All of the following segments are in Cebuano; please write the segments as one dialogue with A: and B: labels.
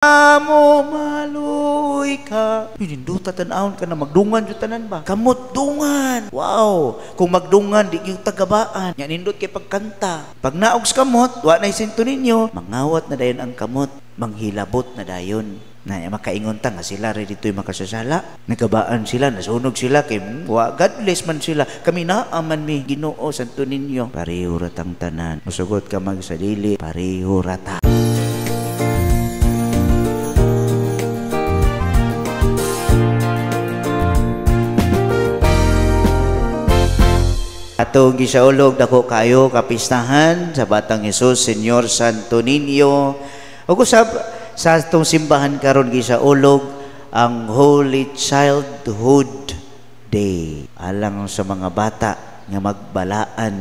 A: Amo maluoy ka. Pininduta tan-awon ka na magdungan jud tanan ba? Kamot dungan. Wow, kung magdungan di gyud tagabaan. Nya nindot kay pagkanta. Pag naog sa kamot, wa nay sinto ninyo, mangawat na dayon ang kamot, manghilabot na dayon. Na makaingon ta nga sila ra dito'y makasasala. Nagabaan sila, nasunog sila kay wa godless man sila. Kami naa man mi Ginoo Santo Niño. Pareho ra tang tanan. Musugot ka mag sa dili, pareho ra ta. Atong gisaulog dako kayo kapistahan sa Batang Hesus Señor Santo Niño. Ug usab sa atong simbahan karon gisaulog ang Holy Childhood Day. Alang sa mga bata nga magbalaan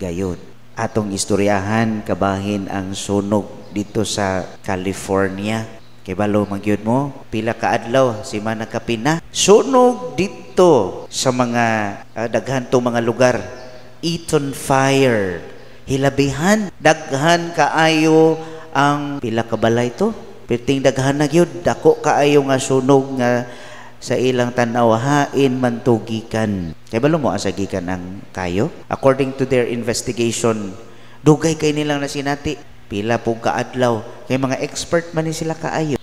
A: gayud. Atong istoryahan kabahin ang sunog dito sa California. Kay balo man gyud mo, pila ka adlaw semana kapina sunog dito sa mga daghan tong mga lugar. Eaton Fire, hilabihan daghan kaayo ang pila ka balay to. Perting daghan na gyud, dako kaayo nga sunog nga sa ilang tan-aw hain man to gikan. Kay balo mo asa gikan ang kayo? According to their investigation, dugay kay nilang nasinati pila pug kaadlaw kay mga expert man ni sila kaayo.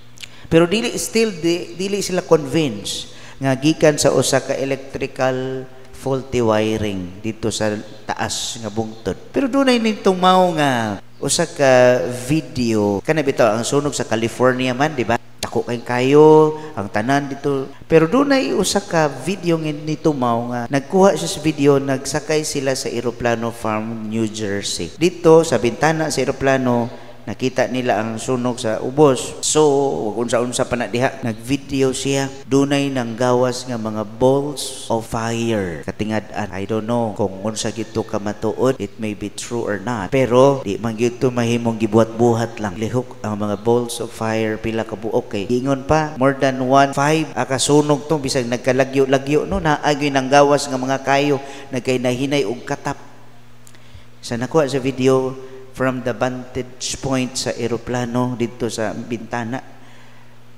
A: Pero dili still dili sila convinced nga gikan sa usa ka electrical faulty wiring dito sa taas nga bungtod. Pero dunay nitong mao nga usa ka video kana bitaw ang sunog sa California man, di ba? Dako kay kayo ang tanan dito. Pero dunay usa ka video nito mao nga nagkuha siya sa video, nagsakay sila sa eroplano from New Jersey. Dito sa bintana sa eroplano nakita nila ang sunog sa ubos. So, wag unsa-unsa pa na diha. Nag-video siya. Dunay nang gawas nga mga balls of fire. Katingad-an. I don't know kung unsa gito ka matuod. It may be true or not. Pero, di man gyud to mahimong gibuhat-buhat lang. Lihok ang mga balls of fire pila ka buok kay. Ingon pa, more than 1.5 akasunog to bisag nagkalagyo-lagyo no naagyoy nang gawas nga mga kayo nagkay nahinay og katap. Sa nakuha sa video from the vantage point sa eroplano dito sa bintana,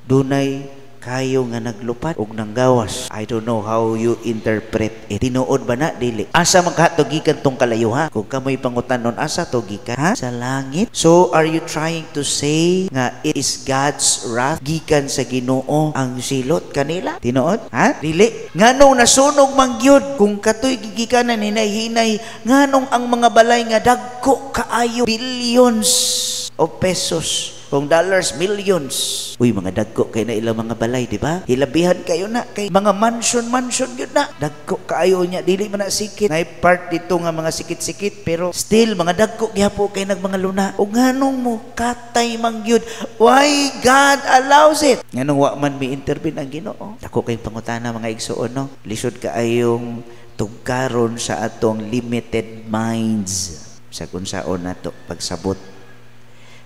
A: dunay kayo nga naglupad og nanggawas. I don't know how you interpret it. Tinuod ba na? Dili. Asa man ka gikan tong kalayo ha? Kung kamoy pangutanon, asa to gikan ha? Sa langit. So are you trying to say nga it is God's wrath gikan sa Ginoo ang silot kanila? Tinuod? Ha? Dili. Nganong nasunog man gyud kung katoy gigikanan hinay-hinay, nganong ang mga balay nga dagko kaayo, billions of pesos, kung dollars, millions. Uy, mga dagko kay na ilang mga balay, di ba? Hilabihan kayo na kay mga mansion gyud na. Dagko kaayo niya, dili man na sikit. Nay part dito nga mga sikit-sikit, pero still mga dagko gyapon kay nag mga luna. O nganong mo katay man gyud? Why God allows it? Nganong wa man mi intervene ang Ginoo? Dako kay pangutana mga igsuon, no? Lisod kaayong tugkaron sa atong limited minds sa kunsaon nato pagsabot.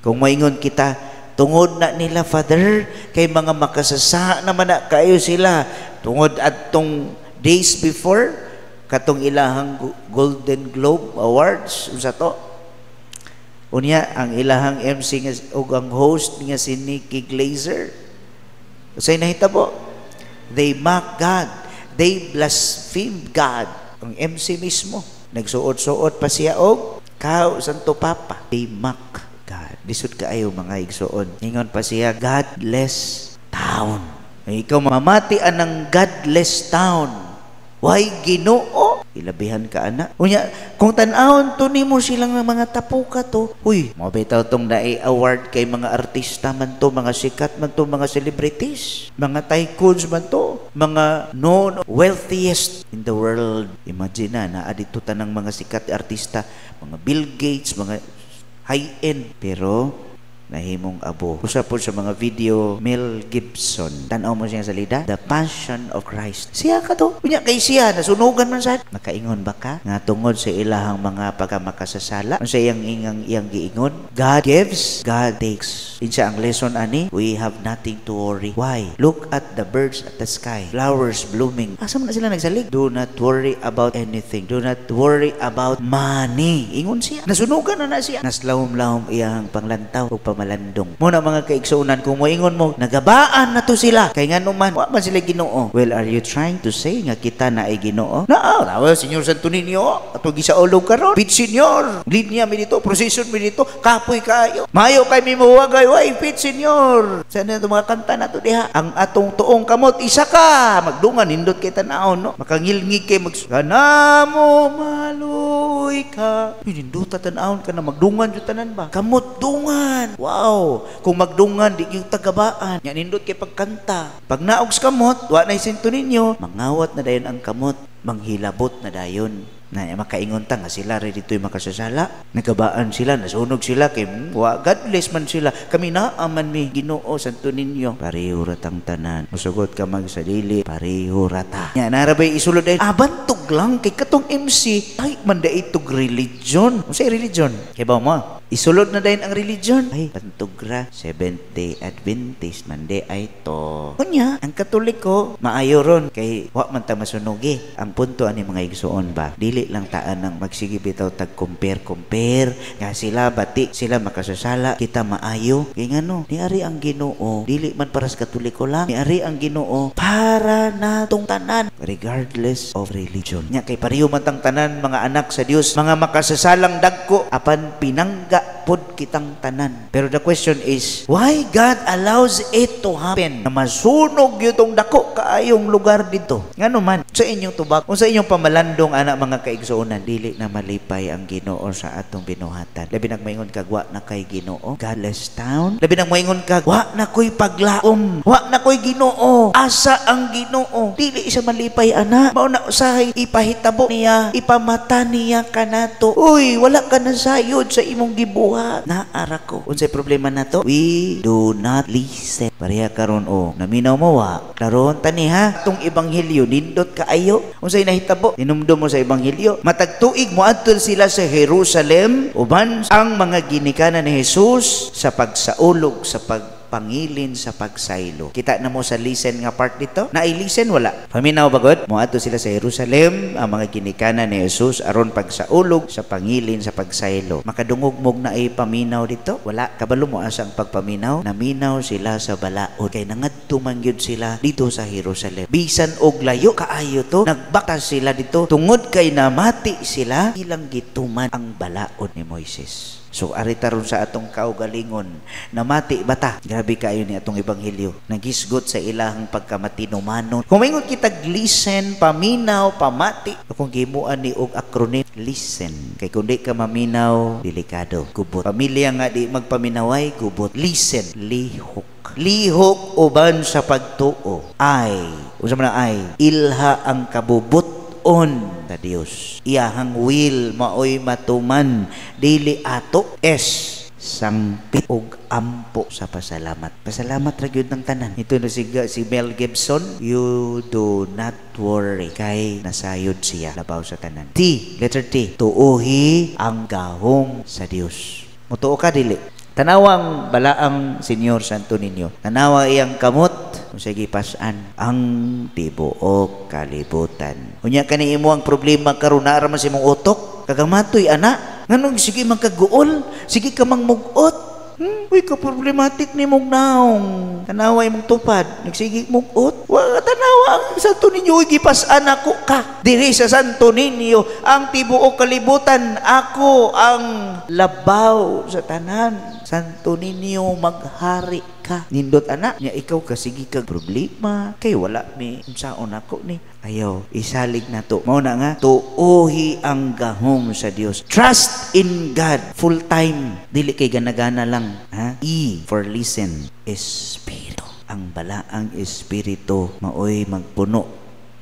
A: Kung maingon kita, tungod na nila, Father, kay mga makasasa naman na kayo sila. Tungod atong days before, katong ilahang Golden Globe Awards, unsa to? Unya, ang ilahang MC nga, ug ang host nga si Nikki Glaser. Unsay nahitabo? They mock God. They blaspheme God. Ang MC mismo, nagsuot-suot pa siya og kao Santo Papa. They mock God. Lisod kaayo mga igsuon. Ingon pa siya, godless town. Ay, ikaw mamati anang godless town. Why Ginoo? Ilabihan ka ana. Unya, kung tan-awon to nimo silang mga tapuka to. Uy, mo bitaw tong naay award kay mga artista man to, mga sikat man to, mga celebrities, mga tycoons man to, mga known wealthiest in the world. Imagine na naa dito tanang mga sikat artista, mga Bill Gates, mga high-end, pero nahimong abo. Usa po sa mga video, Mel Gibson. Tan-aw mo siya sa lida, The Passion of Christ. Siya ka to. Unya kay siya, nasunugan man sad. Makaingon ba ka nga tungod sa ilahang mga pagkamakasasala? Unsa iyang ingang iyang giingon? God gives, God takes. Insa ang lesson ani? We have nothing to worry. Why? Look at the birds at the sky. Flowers blooming. Asa man na sila nagsalig? Do not worry about anything. Do not worry about money. Ingon siya. Nasunugan na na siya. Naslahom-lahom iyang panglantaw ug pamalandong. Muna mga kaigsuonan, kung moingon mo, nagabaan na to sila. Kay ngano man, wa man sila Ginoo. Well, are you trying to say nga kita na ay Ginoo? Naa, well, Señor Santo Niño, ato gisaulog karon. Pit Señor, linya mi dito, procession mi dito, kapoy kaayo. Mayo kay mi muwagay, way pit Señor. Sa na mga kanta na to diha. Ang atong tuong kamot isa ka, magdungan nindot kay tan-awon, no? Makangilngig kay mag kanamo maloy ka. Nindota tan-awon ka na magdungan jud tanan ba? Kamot dungan. Wow, kung magdungan di gyud tagabaan. Nya nindot kay pagkanta. Pag naog sa kamot, wa na Santo Niño, mangawat na dayon ang kamot, manghilabot na dayon. Na makaingon ta nga sila ra dito'y makasasala. Nagabaan sila, nasunog sila kay wa godless man sila. Kami naa man mi Ginoo Santo Niño. Pareho ra tang tanan. Musugot ka magsadili, pareho ra ta. Nya narabay isulod dayon. Ah, bantog lang kay katong MC ay man itog religion. Unsay religion? Kay ba mo? Isulod na dayon ang religion. Ay, bantog ra, Seventh Day Adventist man di ay to. Unya, ang Katoliko maayo ron kay wa man ta masunugi. Ang punto ani mga igsuon ba, dili lang taan ng magsige bitaw tag compare compare nga sila bati sila makasasala, kita maayo. Kay ngano, niari ang Ginoo dili man para sa Katoliko lang, niari ang Ginoo para natong tanan regardless of religion. Nya kay pareho man tang tanan mga anak sa Dios, mga makasasalang dagko apan pinangga pod kitang tanan. Pero the question is, why God allows it to happen? Na masunog yutong dako kaayong lugar dito. Ngano man, sa inyong tubag, kung sa inyong pamalandong anak mga kaigsuonan, dili na malipay ang Ginoo sa atong binuhatan. Labi nag maingon kag wa na kay Ginoo, godless town. Labi nag maingon kag wa na ko'y paglaom, wa na ko'y Ginoo. Asa ang Ginoo? Dili siya malipay ana. Mao na usahay ipahitabo niya, ipamata niya kanato. Uy, wala ka na sayod sa imong gibuhat. Naara ko. Unsay problema nato? We do not listen. Pareha karon o naminaw mo wa. Klarohon tani ha. Tong ebanghelyo nindot kaayo. Unsay nahitabo? Hinumdum mo sa ebanghelyo. Matag tuig moadto sila sa Jerusalem uban ang mga ginikanan ni Jesus sa pagsaulog, sa pagpangilin, sa pagsaylo. Kita na mo sa listen nga part dito? Na-listen wala? Paminaw bagod? Moadto sila sa Jerusalem ang mga ginikanan ni Jesus aron pagsaulog, sa pangilin, sa pagsaylo. Makadungog mog na ay paminaw dito? Wala. Kabalo mo asa ang pagpaminaw? Naminaw sila sa balaod. Kay nangadto man gyud sila dito sa Jerusalem. Bisan og layo kaayo to, nagbaktas sila dito tungod kay namati sila ilang gituman ang balaod ni Moises. So ari taron sa atong kaugalingon, namati bata. Grabe kaayo ni atong ebanghelyo. Nagisgot sa ilahang pagkamatinumanon. Kung maingon kita listen, paminaw, pamati, kung gimuan ni og acronym, listen. Kay kung di ka maminaw, delikado, gubot. Pamilya nga di magpaminaway, gubot. Listen, lihok. Lihok uban sa pagtuo. Ay, unsa man ay, ilha ang kabubut on sa Dios. Iyahang will maoy matuman, dili ato. S, sangpit og ampo sa pasalamat. Pasalamat ra gyud ng tanan. Ito na si Mel Gibson, you do not worry kay nasayod siya labaw sa tanan. T, letter T, tuohi ang gahom sa Dios. Mutuo ka dili? Tanawang balaang Señor Santo Niño. Tanawa iyang kamot kung sige pasan ang tibuok kalibutan. Unya kani imo ang problema karon naa ra man sa imong utok, kagamatoy ana. Nganong sige man kaguol, sige ka mang mugot. Uy, ka problematic ni mong naong. Tanawa imong tupad, nagsige mugot. Wa tanawa ang Santo Niño, uy, gipas-an ako ka. Diri sa Santo Niño ang tibuok kalibutan, ako ang labaw sa tanan. Santo Niño, maghari ka. Nindot ana, nya ikaw kasigi kag problema kay wala mi unsaon ako ni. Ayaw, isalig na to. Mao na nga tuohi ang gahom sa Dios. Trust in God full time. Dili kay gana-gana lang, ha? E for listen, espiritu. Ang balaang espiritu maoy magpuno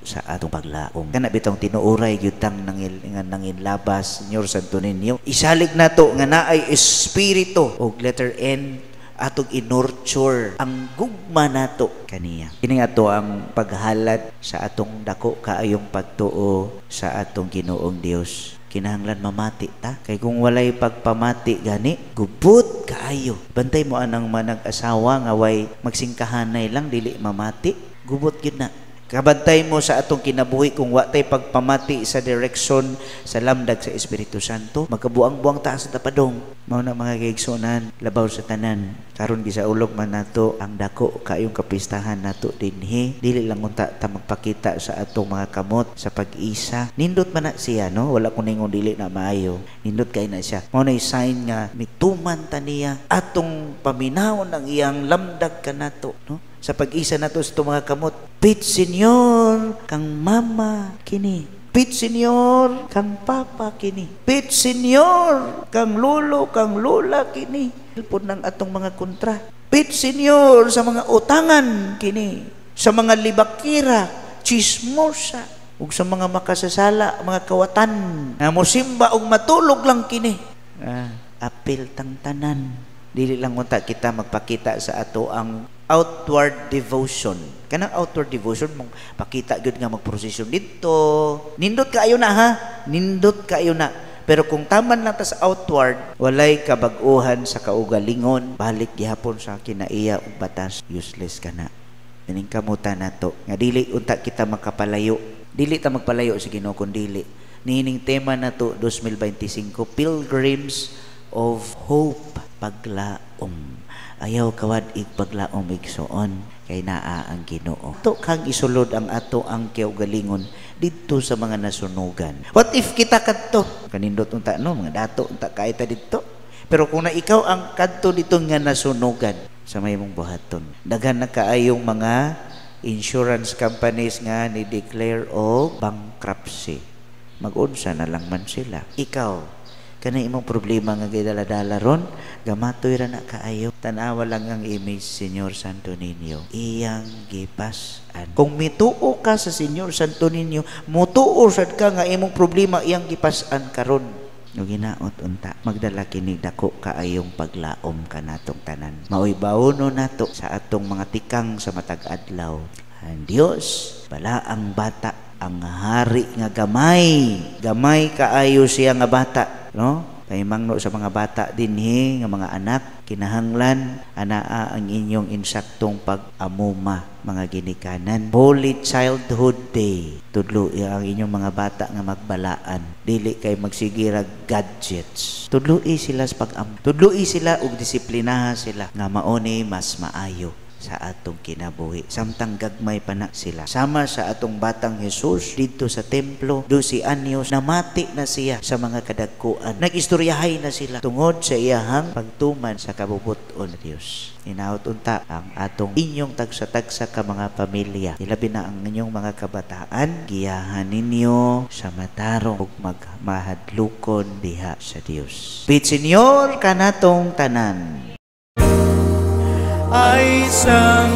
A: sa atong paglaom. Kana bitong tinuoray gyud tang nangil nga nanginlabas Señor Santo Niño. Isalig nato nga naay espiritu og letter N atong i-nurture ang gugma nato kaniya. Kini ato ang paghalad sa atong dako kaayong pagtuo sa atong Ginoong Dios. Kinahanglan mamati ta. Kay kung walay pagpamati gani, gubot kaayo. Bantay mo anang manag-asawa nga way magsingkahanay lang dili mamati, gubot gyud na. Kabantay mo sa atong kinabuhi kung wa tay pagpamati sa direksyon sa lamdag sa Espiritu Santo, magkabuang-buang ta sa tapadong. Mao na, mga kaigsuonan, labaw sa tanan. Karon gisaulog man nato ang dako kaayong kapistahan nato dinhi. Dili lang unta ta magpakita sa atong mga kamot sa pag-isa. Nindot man na siya, no? Wala ko ningon dili na maayo. Nindot kay na siya. Mao na sign nga mituman ta niya, atong paminawon ang iyang lamdag kanato, no? Sa pag-isa nato sa itong mga kamot. Pit Senyor kang mama kini. Pit Senyor kang papa kini. Pit Senyor kang lolo, kang lola kini. Pud ng atong mga kontra. Pit Senyor sa mga utangan kini. Sa mga libakira, chismosa, ug sa mga makasasala, mga kawatan. Na mosimba og matulog lang kini. Ah, apil tang tanan. Dili lang unta kita magpakita sa ato ang outward devotion. Kanang outward devotion mong pakita gyud nga magprosesyon didto. Nindot kaayo na, ha. Nindot kaayo na. Pero kung taman lang ta sa outward, walay kabag-uhan sa kaugalingon, balik gihapon sa kinaiya ug batas, useless ka na. Ining kamutan nato nga dili unta kita makapalayo. Dili ta magpalayo sa Ginoo kun dili. Niining tema nato 2025, Pilgrims of Hope, paglaom. Ayaw kawad ig paglaom, igsoon, kay naa ang Ginoo. To kang isulod ang ato ang kaugalingon didto sa mga nasunugan. What if kita kadto? Kanindot unta, no, mga dato unta kay ta didto. Pero kung na ikaw ang kadto dito nga nasunugan, sa may mong buhaton? Daghan na kaayong mga insurance companies nga ni declare og bankruptcy. Mag-unsa na lang man sila? Ikaw, kanang imong problema nga gidala-dala ron, gamatoy ra na kaayo. Tan-awa lang ang image, Señor Santo Niño. Iyang gipas-an. Kung mituo ka sa Señor Santo Niño, mutuo sad ka nga imong problema iyang gipas-an karon. No, ginaot unta magdala kini dako kaayong paglaom kanatong tanan. Maoy baono nato sa atong mga tikang sa matag adlaw. Ang Dios bala ang bata, ang hari nga gamay. Gamay kaayo siya nga bata, no? Pahimangno sa mga bata dinhi nga mga anak, kinahanglan anaa ang inyong insaktong pag-amuma, mga ginikanan. Holy Childhood Day. Tudlo ang inyong mga bata nga magbalaan. Dili kay magsigirag gadgets. Tudloi sila sa pag-am. Tudloi sila ug disiplinaha sila nga mauni mas maayo sa atong kinabuhi samtang gagmay pa na sila. Sama sa atong batang Jesus didto sa templo, 12 anyos, namati na siya sa mga kadagkuan, nagistoryahay na sila tungod sa iyahang pagtuman sa kabubut-on sa Dios. Hinaot unta ang atong inyong tagsa-tagsa ka mga pamilya, ilabi na ang inyong mga kabataan, giyahan ninyo sa matarong ug magmahadlukon diha sa Dios. Pit Senyor kanatong tanan.
B: Ay sang